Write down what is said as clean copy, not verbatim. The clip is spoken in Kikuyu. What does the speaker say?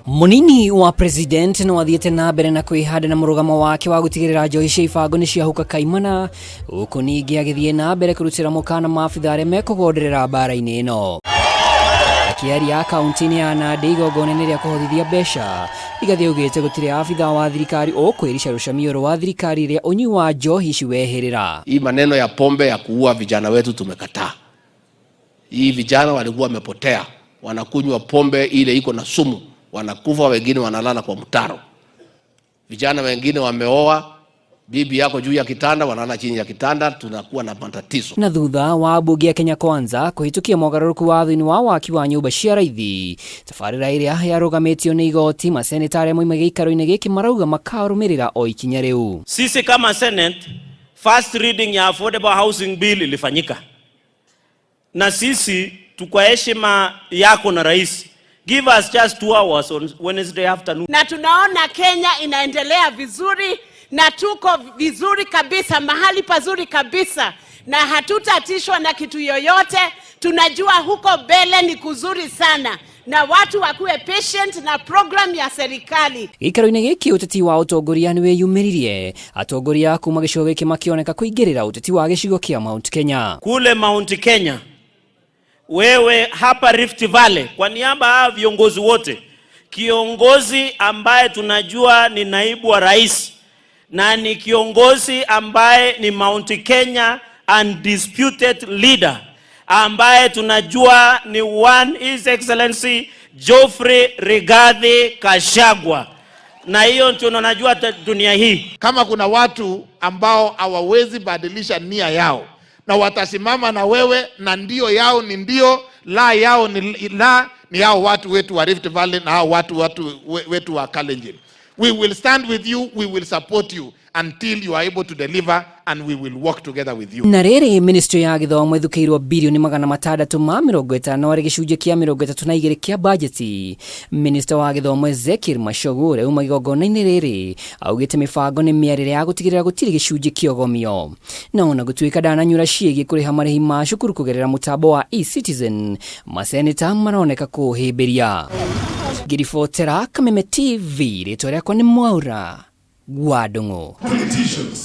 Munini wa president no athiĩte na mbere na kwĩhanda na mũrũgamo wake wa gũtigĩrĩra njohi cia ibango nĩ ciahuka kaimana, gũkũ ningĩ agĩthiĩ na mbere kũrutĩra mũkana maabitha arĩa mekũgonderera mbara-inĩ ĩno. Akĩaria kaunti-inĩ ya Nandi igongona-inĩ rĩa kũhothithia mbeca, Rigathi augĩte gũtirĩ abitha wa thirikari ũkwĩrica rũcamio rwa thirikari rĩrĩa ũnyui wa njohi ici wehĩrĩra. Hii maneno ya pombe ya kuua vijana wetu tumekataa. Hii vijana walikuwa wamepotea, wanakunywa pombe ile iko na sumu, wanakufa, wengine wanalala kwa mtaro. Vijana wengine wameoa bibi yako juu ya kitanda, wanalala chini ya kitanda, tunakuwa na matatizo. Na thutha wa mbunge ya Kenya Kwanza kũhĩtũkia mogarũrũku watho-inĩ wa waki wa nyũmba cia raithi, tabarĩra ĩrĩa yarũgamĩtio nĩ igoti, maseneta arĩa moima gĩikaro-inĩ gĩkĩ marauga makarũmĩrĩra o ikinya rĩu. Sisi kama Senate, first reading ya Affordable Housing Bill ilifanyika, na sisi tukwa heshima yako na rais, give us just 2 hours on Wednesday afternoon. Na tunaona Kenya inaendelea vizuri na tuko vizuri kabisa, mahali pazuri kabisa, na hatutatishwa na kitu yoyote. Tunajua huko mbele ni kuzuri sana, na watu wakuwe patient na program ya serikali. Gĩikaro-inĩ gĩkĩ ũteti wa ũtongoria nĩ wĩyumĩririe, atongoria kuma gĩcigo gĩkĩ makĩoneka kũingĩrĩra ũteti wa gĩcigo kĩa Mount Kenya. Kule Mount Kenya, wewe hapa Rift Valley, kwa niaba ya viongozi wote, kiongozi ambaye tunajua ni naibu wa rais na ni kiongozi ambaye ni Mount Kenya undisputed leader ambaye tunajua ni one His Excellency Geoffrey Rigathi Gachagua, na hiyo ndio tunajua dunia hii. Kama kuna watu ambao hawawezi badilisha nia yao na watasimama na wewe na ndio yao ni ndio, la yao ni la, ni hao watu wetu wa Rift Valley na hao watu wetu wa Kalenjin. We will stand with you, we will support you until you are able to deliver and we will work together with you. Na rĩrĩ, ministry ya gĩthomo ĩthukĩirwo 650.52 arĩ gĩcunjĩ kĩa 32 kĩa bajeti. Minista wa gĩthomo Ezekiel Machogu, ũrĩa uma igongona-inĩ rĩrĩ, augĩte mĩbango nĩ mĩarĩre ya gũtigĩrĩra gũtirĩ gĩcunjĩ kĩogomio, na ona gũtuĩka ndananyura ciĩgiĩ kũrĩha marĩhi ma cukuru kũgerera mũtambo wa eCitizen, maseneta maroneka kũũhĩmbĩria. Ngĩribotera Kameme TV, rĩtwa rĩakwa nĩ Mwaura wa Ndung'u. Politicians.